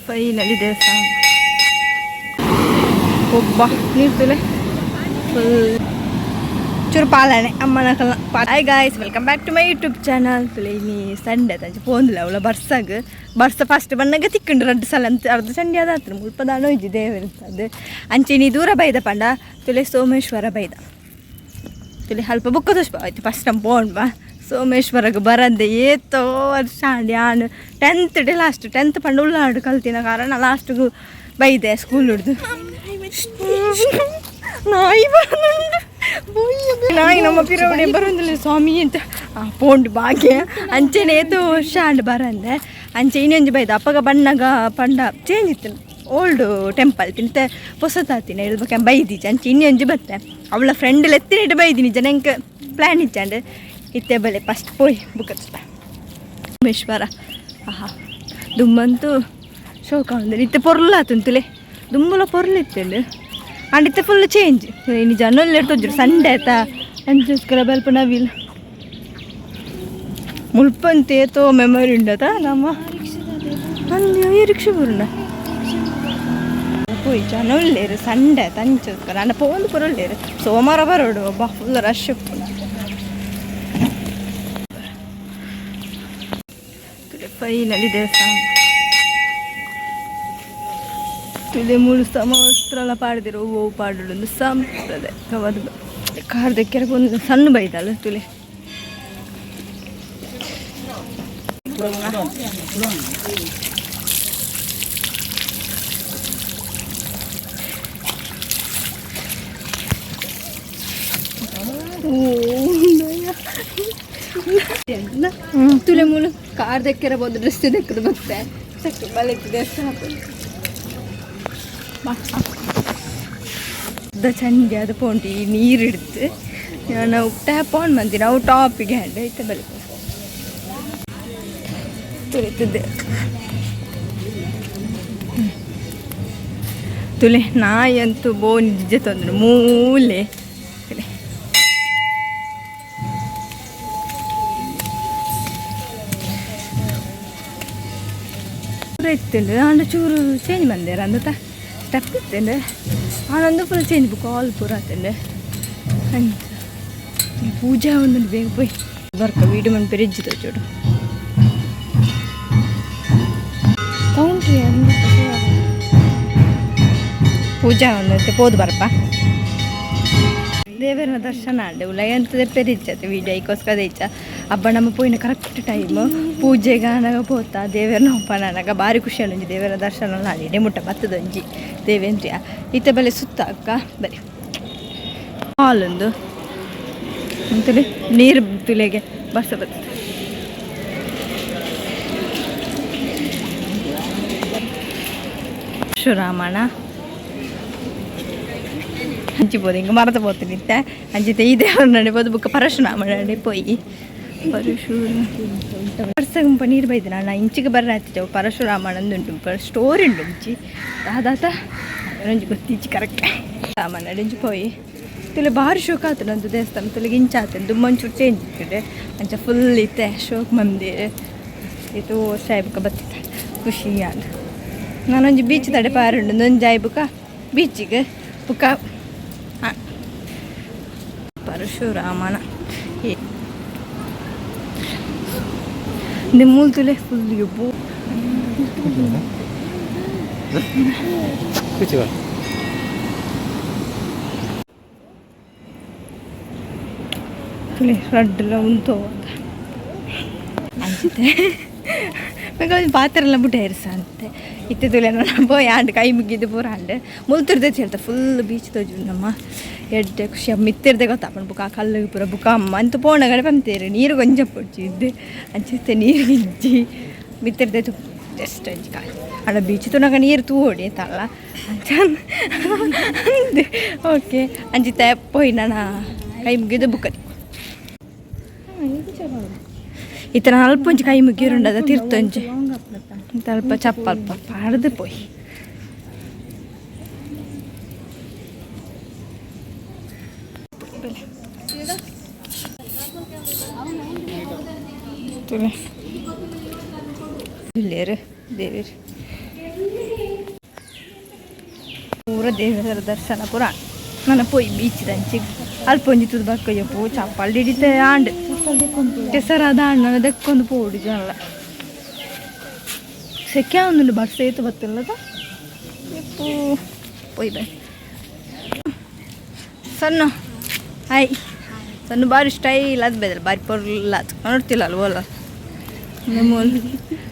Finally ದೇವಸ್ಥಾನ. ಒಬ್ಬ ನೀರ್ತಲೆ full ಚೂರು ಪಾಲನೆ ಅಮ್ಮನ. Hi guys, welcome back to my YouTube channel. ತುಲೆ, ಇನಿ ಸಂಡೆ ತಂಚ ಪೋಂದಿಲ್ಲ. ಅವಳ ಬರ್ಸಾಗ ಬರ್ಸ ಫಸ್ಟ್ ಬಣ್ಣಗ ತಿಕ್ಕಂಡು ರಡ್ಡು ಸಲ ಅಂತ ಅರ್ಧ ಚಂಡಿ ಅದಾತ್ರ ಮುಲ್ಪ ದಾನ ಇಜ್ಜಿ ದೇವರಿರ್ತದೆ. ಅಂಚೆ ನೀ ದೂರ ಬೈದ ಪಂಡ ತುಲೆ ಸೋಮೇಶ್ವರ ಬೈದ. ತುಲೆ ಅಲ್ಪ ಬುಕ್ಕ ತೋಷ್ ಆಯ್ತು. ಫಸ್ಟ್ ನಮ್ಮ ಪೋಂಡ್ ಬಾ. ಸೋಮೇಶ್ವರಗೆ ಬರಂದೆ ಏತೋ ವರ್ಷ ಆಂಡ್. ಯಾನ್ ಟೆಂತ್ ಡೆ ಲಾಸ್ಟ್ ಟೆಂತ್ ಪಂಡ ಉಳ್ಳಾಡು ಕಲ್ತಿನ ಕಾರಣ ಲಾಸ್ಟ್ಗು ಬೈದೆ ಸ್ಕೂಲ್ ಹಿಡ್ದು. ನಾಯಿ ಬರೋದುಂಟು, ನಾಯಿ ನಮ್ಮ ಪಿರವಡೆ ಬರೋದಿಲ್ಲ ಸ್ವಾಮಿ ಅಂತ ಪೋಂಡು ಬಾಗೆ. ಅಂಚೆನೆ ಏತೋ ವರ್ಷ ಆಂಡ್ ಬರಂದೆ. ಅಂಚೆ ಇನ್ನೊಂಜಿ ಬೈದ. ಅಪ್ಪಗ ಬಣ್ಣಗ ಪಂಡ ಚೇಂಜ್ ಇತ್ತು, ಓಲ್ಡ್ ಟೆಂಪಲ್ ತಿಂತೆ ಪೊಸತಾತಿನ ಹೇಳ್ಬೇಕ ಬೈದಿಜ. ಅಂಚೆ ಇನ್ನೊಂಜಿ ಬತ್ತೆ. ಅವಳ ಫ್ರೆಂಡ್ ಎತ್ತಿನಿಟ್ಟು ಬೈದಿನಿ ಜನ ಎಂಕ್ ಪ್ಲ್ಯಾನ್ ಇಚ್ಚಾಂಡ್. ಇತ್ತೆ ಬಲೆ ಫಸ್ಟ್ ಪೋಯ್ ಬುಕ್ಕ ಸೋಮೇಶ್ವರ. ಆಹಾ, ದುಮ್ಮಂತೂ ಶೋಕ ಉಂದು. ಇತ್ತೆ ಪೊರ್ಲಾತುಂತುಲೆ, ದುಂಬುಲ ಪೊರ್ಲು ಇತ್ತುಂಡು. ಅಂಡ್ ಇತ್ತೆ ಫುಲ್ ಚೇಂಜ್. ಇನ್ನು ಜನ ತೋಜುರು, ಸಂಡೆ ಆಯ್ತಾ, ಅಂಚೋಸ್ಕರ ಬಲ್ಪ ನವಿಲ್ ಮುಲ್ಪಂತೆ ಏತೋ ಮೆಮೊರಿ ಉಂಡತ ನಮ್ಮ. ಅಲ್ಲಿ ಈ ರಿಕ್ಷಾ ಬರುಂಡ ಪೋಯ್. ಜನ ಉಲ್ಲೇರು, ಸಂಡೆ ಆಯ್ತಾ, ಅಂಚೋಸ್ಕರ. ಅಂಡ ಪೋಂದು ಪೂರ ಉಲ್ಲೇರು. ಸೋಮವಾರ ಬರೋಡು ಒಬ್ಬ ಫುಲ್ ರಶ್ ಉಪ್ಪುಂಡು. ಫೈನಲಿ ದೇವಸ್ಥಾನ. ತುಲೆ ಮುಳು ಸಮವಸ್ತ್ರ ಪಾಡ್ದಿರು. ಹೂವು ಪಾಡುಡು ಸಂಪ್ರದಾಯ ಕವದು ಕಾರ್ ದಕ್ಕೆರೆ ಒಂದು ಸಣ್ಣ ಬೈದಲ್ಲ ತುಲೆ. ತುಲೆ ಮೂಲು ಕಾರ್ ದಕ್ಕೆರೆ ಬೋದು ಡ್ರೆಸ್ ದಕ್ಕದು ಬತ್ತೆ ಸಕ್ಕ ಬಲಕ್ಕೆ ದೇವಸ್ಥಾನ ಚಂಡಿ ಅದು ಪೋಂಟಿ ನೀರು ಹಿಡ್ದು ನಾವು ಟ್ಯಾಪ್ ಆನ್ ಬಂದಿ ನಾವು ಟಾಪಿಗೆ ಹ್ಯಾಂಡ್ ಐತೆ. ಬಲಿ ತುಳಿತದೆ ತುಲೆ. ನಾಯಿ ಅಂತೂ ಬೋ ನಿಜ ತೊಂದರೆ ಮೂಲೆ ತುಲೆ. ಇತ್ತುಂಡು ಆಂಡ ಚೂರು ಚೇಂಜ್ ಬಂದೇರ ಅಂದತ ಸ್ಟೆಪ್ ಇತ್ತುಂಡು. ಆನೊಂದು ಫುಲ್ ಚೇಂಜ್ ಬುಕ್ ಆಲ್ ಪೂರ ಆತುಂಡು. ಅಂಚ ಪೂಜಾ ಒಂದು ಬೇಗ ಪೋಯ್ ಬರ್ಕ. ವೀಡಿಯೋ ಮನ್ ಪೆರಿಜ್ಜಿ ತೋಚೋಡು. ಕೌಂಟ್ರಿ ಪೂಜಾ ಒಂದು ಪೋದು ಬರ್ಪ. ದೇವರನ ದರ್ಶನ ಆಂಡೆ. ಉಲಯಂತದೆ ಪೆರಿಜ್ಜತೆ ವೀಡಿಯೋ ಐಕೋಸ್ಕರ ಇಚ್ಚ. ಹಬ್ಬ ನಮ್ಮ ಪೋಯಿನ ಕರೆಕ್ಟ್ ಟೈಮ್ ಪೂಜೆಗೆ ಆನಗ ಪೋತ ದೇವರನ ಒಪ್ಪನಾಗ ಭಾರಿ ಖುಷಿ ಒಂಜಿ ದೇವರ ದರ್ಶನ ಆಂಡ್. ಮುಟ್ಟ ಬತ್ತದೊಂಜಿ ದೇವೇಂದ್ರಿಯ. ಇತ್ತೆ ಬಲೆ ಸುತ್ತ ಅಕ್ಕ ಬಲೆ ಹಾಲೊಂದು ಅಂತಲೇ ನೀರು ತುಲೆಗೆ ಬರ್ಸ ಬರ್ತದೆ. ಪರಶುರಾಮಣ ಅಂಚಿ ಪೋದು ಹಿಂಗೆ ಮರತ ಪೋತಿನಿತ್ತೆ. ಅಂಚಿತೆ ಈ ದೇವರ ನಡೆ ಬುಕ್ಕ ಪರಶುರಾಮ ನಡೆ ಪೋಯಿ. ಪರಶುರ ವರ್ಷ ನೀರು ಬೈದು ನಾನು ಇಂಚಿಗೆ ಬರ್ರ ಆಯ್ತು. ಪರಶುರಾಮನಂದುಂಟು, ಸ್ಟೋರಿ ಉಂಟು ಇಂಚಿ ದಾದಾತ ಒಂಜಿ ಗೊತ್ತಿಜ್ಜಿ ಕರೆಕ್ಟ್. ರಾಮನ ಇಂಚಿ ಪೋಯಿ ತುಲೆ. ಭಾರಿ ಶೋಕ ಆತು ನಂದು ದೇವಸ್ಥಾನ. ತುಲೆಗೆ ಇಂಚ ಆತು, ದುಮ್ಮಂಚೂರು ಚೇಂಜ್ ಇಟ್ಟಿದೆ. ಅಂಚ ಫುಲ್ ಇತ್ತೆ ಶೋಕ್ ಮಂದಿರ. ಇದು ವರ್ಷ ಆಯ್ಬುಕ ಬತ್ತಿತ್ತ ಖುಷಿ ಆಂಡ್. ನಾನೊಂಜಿ ಬೀಚ್ ತಡೆ ಪಾರುಂಡು. ಒಂಜಿ ಆಯ್ಬುಕ ಬೀಚಿಗೆ ಬುಕ್ಕ ಪರಶುರಾಮನ ಮೂಲ ತುಲೆ ಫುಲ್ ಯಬ್ಬು. ತುಲೆ ರಡ್ಡುಲ ಉಂತೋ ಅಂಚಿತೆ ಬೇಕಾದ್ರೆ ಪಾತ್ರೆಲ್ಲ ಬುಟ್ಟ ಅಂತೆ. ಇತ್ತೆ ತುಲೆ ಪೋಯ್ ಆಂಡ್ ಕೈ ಮುಗಿದ್ದು ಪೂರ ಆಂಡ್. ಮುಲ್ತಿರ್ದೆ ಹೇಳ್ತಾ ಫುಲ್ ಬೀಚ್ ತೋಜು ನಮ್ಮ. ಎಡ್ಡೆ ಖುಷಿ ಮಿತ್ತಿರ್ದೆ ಗೊತ್ತಾಪಂಡು. ಬುಕ್ಕ ಕಲ್ಲು ಪೂರ ಬುಕ್ಕ ಅಮ್ಮ ಅಂತ ಪೋಣಗಡೆ ಪಂತೇರು. ನೀರು ಕೊಂಚ ಪೊಡ್ಚಿ ಇದ್ದೆ. ಅಂಚಿತ್ತೆ ನೀರು ಇಜ್ಜಿ ಮಿತ್ತಿರ್ದೆ ಜಸ್ಟ್ ಅಂಚಿ ಕಾಲು ಅಣ್ಣ ಬೀಚ್ ತುನಗ ನೀರು ತೂಡಿ ತಲ್ಲ ಅಂಚ. ಓಕೆ, ಅಂಚಿತ್ತೆ ಪೋಯ್ ನಾನು ಕೈ ಮುಗಿದು ಬುಕ್ಕದಿ. ಇತರ ಅಲ್ಪ ಒಂಜಿ ಕೈ ಮುಗಿರುಂಡದ ತಿರ್ತೊಂಜಿ ಅಲ್ಪ ಚಪ್ಪ ಅಲ್ಪ ಪಾಡ್ದು ಪೋಯ್. ತುಲೆ ಇಲ್ಲೇರು ದೇವೇರು. ಪೂರ ದೇವರ ದರ್ಶನ ಪೂರ ನನ್ನ ಪೋಯಿ ಬೀಚ್ ದಂಚಿ ಅಲ್ಪ ಒಂಜಿ ತುದು ಬಕ್ಕಯ್ಯ ಪೋ ಚಪ್ಪಲ್ ಹಿಡಿತೆ ಆಂಡ್ ಕೆಸರಾದ ಆಂಡ್ ನನ್ನ ದೆಕ್ಕೊಂದು ಪೋಡು ಜನಲ ಸೆಕೆ ಒಂದುಂಡು ಬರ್ಸ ಏತು ಬತ್ತಿಲ್ಲದ ಎಪ್ಪು ಪೋಯ್ ಬೈ ಸಣ್ಣ ಹಾಯ್ ಸಣ್ಣ ಬಾರಿ ಸ್ಟೈಲ್ ಅದು ಬೇದಲ್ಲ ಬಾರಿ ಪೊರ್ಲ ಅದು ನೋಡ್ತಿಲ್ಲ ಅಲ್ವಲ್ಲ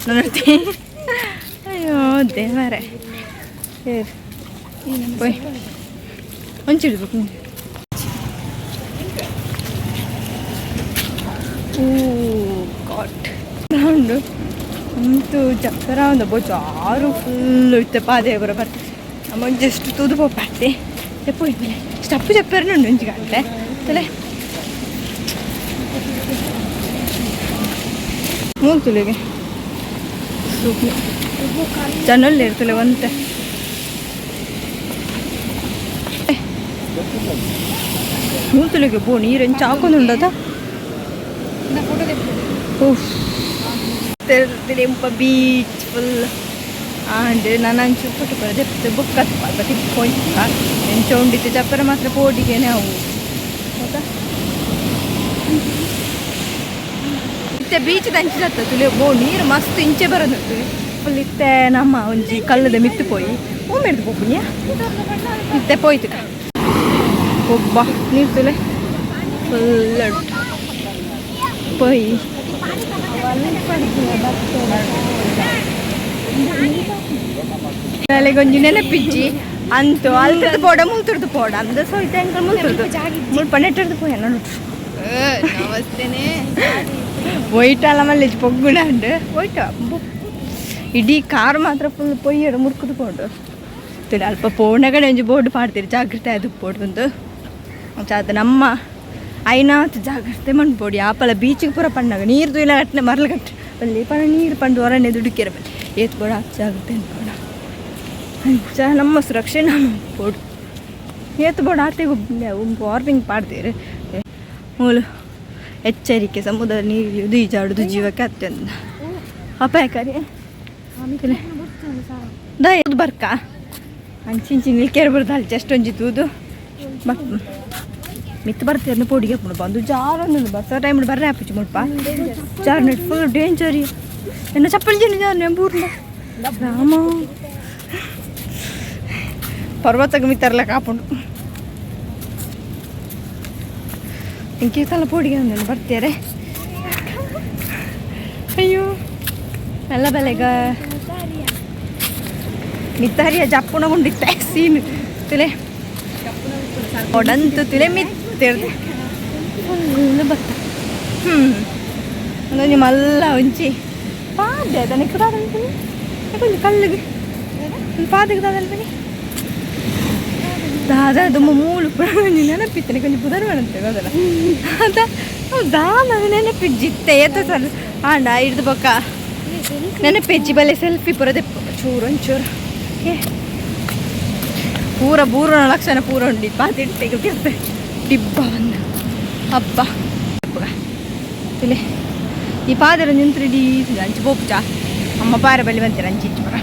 ನೋಡ್ತಿ. ಅಯ್ಯೋ ದೇವರೇ, ಪೋಯ್ ಒಂಚಿಡ್ಬೇಕು. ಓ ಗಾಟ್ ರೌಂಡು ಅಂತೂ ಚಕ್ಕರ ಒಂದು ಜಾರು ಫುಲ್ ಇತ್ತೆ ಪಾದೆ ಬರ ಬರ್ತದೆ. ನಮ್ಮ ಜಸ್ಟ್ ತೂದು ಪೋಪಾತೆ ಪೋಯ್ತು ಸ್ಟಪ್ಪು ಚಪ್ಪರ್ನುಂಡು ಒಂಜಿ ಗಂಟೆ ತಲೆ ಮೂಲ್ತುಲಿಗೆ ಸೂಕ್ಷ್ಮ ಜನಲ್ ಇರ್ತಲೆ ಒಂತೆ ಮೂಲ್ತುಲಿಗೆ ಬೋ ನೀರು ಎಂಚ ಹಾಕೊಂಡುಂಡದ. ಉಫ್ ಬೀಚ್ ಫುಲ್ ಆಂಡ್ ನಾನು ಅಂಚು ಫೋಟೋ ಬರದೆ ಬುಕ್ ಅಲ್ಪ ತಿಕ್ಕೊಂಚ ಎಂಚ ಉಂಡಿತ್ತು ಚಪ್ಪರ ಮಾತ್ರ ಪೋಡಿಗೆನೆ ಅವು ಹೌದಾ. ಇತ್ತೆ ಬೀಚ್ ಅಂಚಿದತ್ತ ತುಲೆ ಬೋ ನೀರು ಮಸ್ತ್ ಇಂಚೆ ಬರೋದು ಫುಲ್. ಇತ್ತೆ ನಮ್ಮ ಒಂಜಿ ಕಲ್ಲದ ಮಿತ್ತು ಪೋಯಿ ಹೂ ಪೋಪುನಿಯ ಇತ್ತೆ ಪೋಯ್ತು ಒಬ್ಬ ನೀರು ತುಲೆ ಫುಲ್ ಪೋಯಿ. ಒಂಜಿ ನೆನಪಿಜ್ಜಿ ಅಂತು ಅಲ್ತದ ಪೋಡ ಮುಲ್ತುರ್ದು ಪೋಡ ಅಂದ ಸೋಯ್ತೆ ಅಂಕಲ್ ಮುಲ್ತುರ್ದು ಮುಲ್ಪ ನೆಟ್ಟರ್ದು ಪೋಯ ನೋಡು. ನಮಸ್ತೆನೆ. ಒಯ್ಟ್ ಅಲ್ಲ ಮಲ್ಲೇಜ್ ಪೊಗ್ಗುಣ ಉಂಡು ಒಯ್ಟ ಇಡೀ ಕಾರ್ ಮಾತ್ರ ಫುಲ್ ಪೊಯ್ಯಡು ಮುರ್ಕುದು ಪೋಂಡು ತುಲೆ. ಅಲ್ಪ ಪೋಣಗಡೆ ಒಂಜಿ ಬೋರ್ಡ್ ಪಾಡ್ತೀರಿ, ಜಾಗ್ರತೆ ಅದು ಬೋರ್ಡ್ ಬಂದು ಅದು ನಮ್ಮ ಐನಾತ್ ಜಾಗ್ರತೆ ಮನ್ಪೊಡಿ. ಆಪಲ ಬೀಚಿಗೆ ಪೂರ ಪಣ್ಣಾಗ ನೀರು ತುಯ್ಲ ಕಟ್ಟನೆ ಮರಳು ಕಟ್ಟ ಬಲ್ಲಿ ಪಣ ನೀರು ಪಂಡು ಹೊರನೆ ದುಡುಕಿರ ಬಲ್ಲಿ ಏತ್ ಬೋಡ ಜಾಗ್ರತೆ ಅನ್ಬೋಡ. ಅಂಚ ನಮ್ಮ ಸುರಕ್ಷೆ ನಮ್ಮ ಬೋಡು ಏತ್ ಬೋಡ ಆತೆಗ್ ವಾರ್ನಿಂಗ್ ಪಾಡ್ತೀರಿ. ಮೂಲು ಎಚ್ಚರಿಕೆ, ಸಮುದ್ರ ನೀರು ಇದು ಈಜಾಡುದು ಜೀವಕ್ಕೆ ಅತ್ಯಂತ ಅಪಾಯಕಾರಿ. ದಾ ಬರ್ಕ ಅಂಚಿಂಚಿ ನಿಲ್ಕೇರ್ ಬರ್ದು ಅಲ್ಲಿ ಜಸ್ಟ್ ಒಂಜಿ ತೂದು ಬಕ್ ಮಿತ್ತು ಬರ್ತೀರ ಪೊಡಿಗೆ ಪುಂಡು ಬಂದು ಜಾರೊಂದು ಬರ್ಸ ಟೈಮ್ ಬರ್ರೆ ಆಪುಜಿ ಮುಲ್ಪ ಜಾರ್ ಫುಲ್ ಡೇಂಜರ್. ಎನ್ನ ಚಪ್ಪಲಿ ಜನ ಜಾರ್ ಬೂರ್ಲ ರಾಮ ಪರ್ವತಕ್ಕೆ ಮಿತ್ತರ್ಲ ಕಾಪುಂಡು. ಇಂಕೇತಲ್ಲ ಪೋಡಿಗೆ ಅಂದನು ಬರ್ತಾರೆ. ಅಯ್ಯೋ നല്ല ಬೆಲೆಗ ಮಿತ್ತರಿಯ ಜಪ್ಪುಣ ಗುಂಡಿತ್ತೆ ಸೀನ್ ತುಲೆ ಒಡಂತು ತುಲೆ ಮಿತ್ತಿರ್ದೆ ಫುಲ್ ಬತ್ತ. ಒಂದೊಂಜಿ ಮಲ್ಲ ಒಂಜಿ ಪಾದೆ ಅದನ್ನ ದಾದಲ್ಪಿನಿ ಒಂಜಿ ಕಲ್ಲಿಗೆ ಒಂದು ಪಾದೆಗೆ ದಾದಲ್ಪಿನಿ ದಾದ ದುಮ್ಮ ಮೂಲು ಪೂರ ಒಂಜಿ ನೆನಪಿತ್ತನೆ ಕೊಂಚ ಪುದರ್ ಬೇಡಂತೆ ಗೊತ್ತಲ್ಲ ಅದ ದಾದ ನೆನಪಿಜ್ಜಿತ್ತೆ ಏತ ಸರ್ ಆಂಡ ಹಿಡ್ದು ಬೊಕ್ಕ ನೆನಪಿಜ್ಜಿ ಬಲೆ ಸೆಲ್ಫಿ ಪೂರ ದೆಪ್ಪ ಚೂರು ಒಂಚೂರು. ಏ ಪೂರ ಬೂರನ ಲಕ್ಷಣ ಪೂರ ಉಂಡಿ ಪಾತಿಟ್ಟೆಗೆ ತಿರ್ತೆ ಡಿಬ್ಬ ಬಂದು ಹಬ್ಬ ತುಲೆ ಈ ಪಾದರ ನಿಂತ್ರೆ ಇಡೀ ಅಂಚು ಪೋಪುಚ ಅಮ್ಮ ಪಾರ ಬಲಿ ಬಂತೀರ ಅಂಚಿ ಇಂಚು ಪೂರ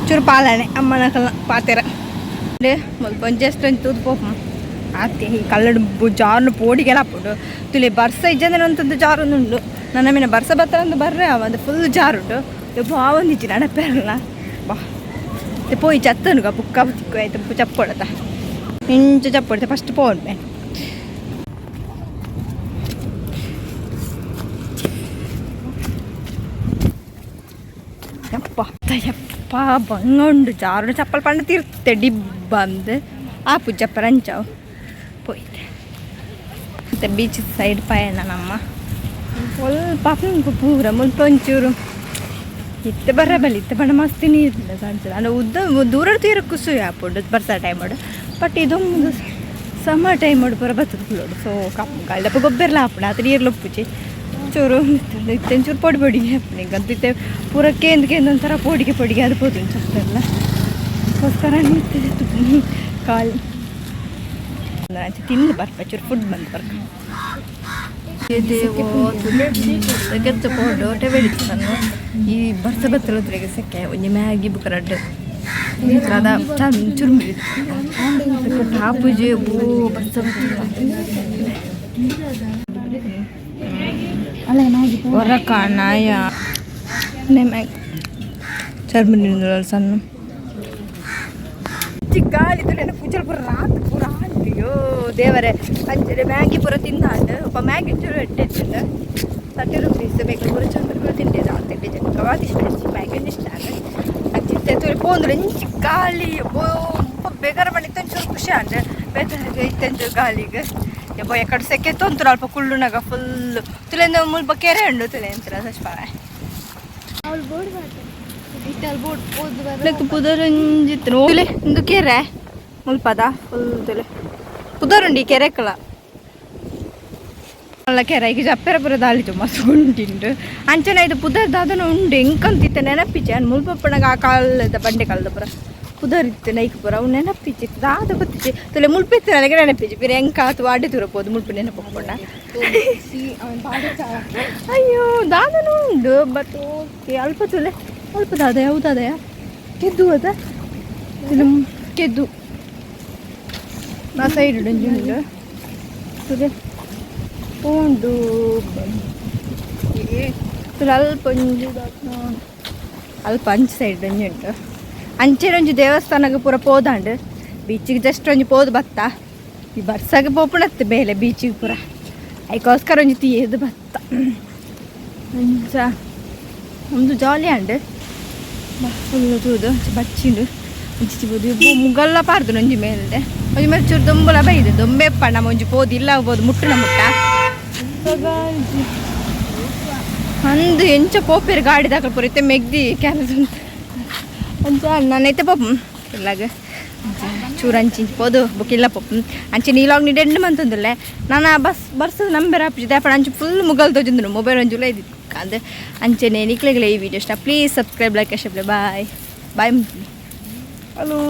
ಚೂರು ಪಾಲನೆ ಅಮ್ಮನ ಕಲ್ಲ ಪಾತೆರ ಮುಲ್ಪ ಒಂಜಿ ಅಷ್ಟು ಒಂಜಿ ತೂದು ಪೋಪು ಆತೆ. ಈ ಕಲ್ಲಡು ಜಾರ್ನು ಪೋಡಿಗೆಲ್ಲ ಹಾಪುಂಡು ತುಲೆ. ಬರ್ಸ ಇಜ್ಜಂದ್ರೆ ಅಂತಂದು ಜಾರೊಂದುಂಡು ನನ್ನ ಮೀನ ಬರ್ಸ ಬತ್ತರ ಒಂದು ಬರ್ರೆ ಒಂದು ಫುಲ್ ಜಾರುಂಡು ಬಾವೊಂದಿಜ್ಜಿ ನಡಪೇರಲ್ಲ ಬಾ ಪೋಯಿ ಚತ್ತನುಗ ಬುಕ್ಕ ತಿಕ್ಕು ಆಯ್ತು ಚಪ್ಪೊಡತ ಇಂಚ ಚಪ್ಪೊಡ್ತೆ ಫಸ್ಟ್ ಪೋನ್ಮೆ ಯಪ್ಪ ಯಪ್ಪ ಬಂಗುಂಡು ಜಾರುಡು ಚಪ್ಪಲ್ ಪಂಡ ತಿರ್ತೆ ಡಿಬ್ಬ ಅಂದು ಆಪು ಚಪ್ಪರ ಅಂಚಾವು ಪೋಯ್ತೆ. ಮತ್ತೆ ಬೀಚ್ ಸೈಡ್ ಪಯಣ ನಮ್ಮ ಸ್ವಲ್ಪ ಪೂರ ಮುಲ್ಪ ಒಂಚೂರು ಇತ್ತೆ ಬರ ಬಲ್ಲಿ ಇತ್ತೆ ಬಣ್ಣ ಮಸ್ತ್ ನೀರು ಕಾಣ್ತದೆ ಅಂದ್ರೆ ಉದ್ದ ದೂರ ತೀರ ಖುಷಿ ಆಪುಂಡು ಬರ್ಸ ಟೈಮ್ ಬಟ್ ಇದೊಂದು ಸಮ್ಮರ್ ಟೈಮ್ ಪೂರ ಬರ್ತದೆ ಫುಲ್. ಸೊ ಕಪ್ಪು ಗಾಳಿದಪ್ಪ ಗೊಬ್ಬರಲ ಹಾಪುಂಡು ಆತ ನೀರು ಲೊಪ್ಪುಚಿ ಚೂರು ಇತ್ತೆ ಒಂಚೂರು ಪೊಡಿ ಪೊಡಿಗೆ ಹಾಪುಂಡು ಹಿಂಗಂತ ಇತ್ತೆ ಪೂರ ಕೇಂದ್ ಕೇಂದ್ ಒಂಥರ ಪೊಡಿಗೆ ಪೊಡಿಗೆ ಅದು ಪೋದು ಚಪ್ಪಲ್ಲ ಅದಕ್ಕೋಸ್ಕರ ನಿಂತಿದೆ ಕಾಲು ತಿಂದು ಬರ್ಪ ಚೂರು ಫುಡ್ ಬಂದು ಬರ್ಕ ಕೆತ್ತ ಪೋಡು ಹೊಟ್ಟೆ ಬೆಳಿತು. ನಾನು ಈ ಬರ್ಸ ಬತ್ತಲೋದ್ರಿಗೆ ಸೆಕೆ ಒಂಜಿ ಮ್ಯಾಗಿ ಬುಕ್ಕ ರಡ್ಡ್ ದಾದ ಚುರುಮುರಿ ಟಾಪುಜಿ ಬೋ ಬರ್ಸ. ಹೊರ ಕಾಣಾಯ. ಮ್ಯಾಗಿ ಚರ್ಮುರಿ ಸಣ್ಣ ಗಾಳಿ ತುಲೆ ಪೂಜಲ್ ಪೂರ ರಾತ್ ಪೂರ. ಅಯ್ಯೋ ದೇವರೇ! ಅಂಚನೆ ಮ್ಯಾಗಿ ಪೂರ ತಿಂದಾಂಡ್. ಒಪ್ಪ ಮ್ಯಾಗಿ ಚೂರು ಎಡ್ಡೆ ಇತ್ತಿಂದ. 30 ರುಪೀಸ್ ಬೇಕು. ಪೂರ ಚೂರು ಪೂರ ತಿಂಡಿದ್ದು ತಿಂಡಿ. ಅದು ಇಷ್ಟ ಮ್ಯಾಗಿ ಇಷ್ಟ. ಅಂಚಿತ್ತೆ ತೂರಿ ಪೋಂದ್ರೆ ಇಂಚಿ ಗಾಳಿ. ಅಬ್ಬೋ, ಬೇಗಾರ ಬಂದಿತ್ತು. ಒಂಚೂರು ಖುಷಿ ಆಂಡ್ ಬೇಜಾರು ಇತ್ತೆ ಒಂಚೂರು ಗಾಳಿಗೆ. ಯಬ್ಬೋ, ಎಕಡೆ ಸೆಕೆ ತೊಂತರು. ಅಲ್ಪ ಕುಳ್ಳುನಾಗ ಫುಲ್ ತುಲೆಂದ ಮುಲ್ಪ ಕೆರೆ ಉಂಡು. ತುಲೆ ಎಂತರ ಸಚ್ಪಾಳೆ. ಲೆಕ್ಕ ಪುದರಂಜಿತ್ತು ತುಲೆ. ಇಂದು ಕೆರೆ ಮುಲ್ಪದ ಫುಲ್ ತುಲೆ ಪುದರುಂಡಿ ಕೆರೆಕಲ ಅಲ್ಲ. ಕೆರೆ ಈಗ ಜಪ್ಪೆರ ಪುರ ದಾಳಿ ಮಸ್ತ್ ಗುಂಡಿಂಡು. ಅಂಚನೆ ಇದು ಪುದರ್ ದಾದನ ಉಂಡು ಎಂಕಂತಿತ್ತ ನೆನಪಿಚೆ. ಅನ್ ಮುಲ್ಪಪ್ಪಣಗ ಆ ಕಾಲದ ಬಂಡೆ ಕಾಲದ ಪುರ ಪುದರ್ ಇತ್ತು ನೈಕ್ ಪುರ. ಅವು ನೆನಪಿಚೆ, ದಾದ ಗೊತ್ತಿಚ್ಚೆ. ತುಲೆ ಮುಲ್ಪಿತ್ತು ನನಗೆ ನೆನಪಿಚೆ. ಬೇರೆ ಎಂಕಾತು ಅಡ್ಡೆ ದೂರ ಪೋದು ಮುಲ್ಪ ನೆನಪು. ಅಯ್ಯೋ, ದಾದನೂ ಉಂಡು. ಬಟ್ ಓಕೆ, ಅಲ್ಪ ತುಲೆ ಅಲ್ಪ ದಾದ ಯಾವ್ದಾದಯ ಕೆದ್ದು ಅದ ತುಲೆ ಕೆದ್ದು. ಆ ಸೈಡ್ ಒಂಜಿ ಉಂಡು ತುಲೆ ಉಂಡು ತುಲೆ. ಅಲ್ಪ ಒಂಜಿ ಅಲ್ಪ ಅಂಚು ಸೈಡ್ ಒಂಜಿ ಉಂಟು. ಅಂಚೆನೆ ಒಂಜಿ ದೇವಸ್ಥಾನಕ್ಕೆ ಪೂರ ಪೋದಾಂಡ್. ಬೀಚಿಗೆ ಜಸ್ಟ್ ಒಂಜಿ ಪೋದು ಬತ್ತ. ಈ ಬರ್ಸಾಗ ಪೋಪುಣತ್ತು ಬೇಲೆ ಬೀಚಿಗೆ ಪೂರ. ಐಕೋಸ್ಕರ ಒಂಜಿ ತೀಯದು ಬತ್ತ. ಅಂಚ ಒಂದು ಜಾಲಿ ಅಂಡ್ ಫುಲ್ ತೂದು ಬಚ್ಚಿಂಡು ಅಂಚಿಚಿ ಬೋದು ಮುಗಲ್ಲ ಪಾರ್ದು. ಒಂಜಿ ಮೇಲೆ ಒಂಜಿ ಮೇಲೆ ಚೂರು ದೊಂಬಲ ಬೈದು ದೊಂಬೆ ನಮ್ಮ ಒಂಜಿ ಪೋದು ಇಲ್ಲ ಹೋದು ಮುಟ್ಟುನ ಮುಟ್ಟ ಅಂದು. ಎಂಚ ಪೋಪೇರು ಗಾಡಿ ದಾಕಲ್ ಪೂರ ಇತ್ತೆ ಮೆಗ್ದಿ ಕ್ಯಾನ್ಸಲ್ ಅಂಚ ನಾನೈತೆ ಪೋಪು ಇಲ್ಲಾಗ ಚೂರು ಅಂಚಿ ಪೋದು ಬೊಕ ಪೋಪು. ಅಂಚೆ ನೀಲಾಗ್ ನೀಡ್ ಎಂಡ್ ಮಂತಂದುಲ್ಲೆ. ನಾನು ಬಸ್ ಬರ್ಸದ ನಂಬರ್ ಆಪಿದೆ ಅಪ್ಪಣ. ಅಂಚೆ ಫುಲ್ ಮುಗಲ್ ತೋಜುಂದು ಮೊಬೈಲ್ ಒಂಜುಲ ಇದ್ದಿತ್ತು ಅಂದೆ. ಅಂಚೆನೆ ನಿಕ್ಲೆಗ್ಲೆ ಈ ವಿಡಿಯೋ ಇಷ್ಟ, please subscribe, like, share. Bye bye. Hello.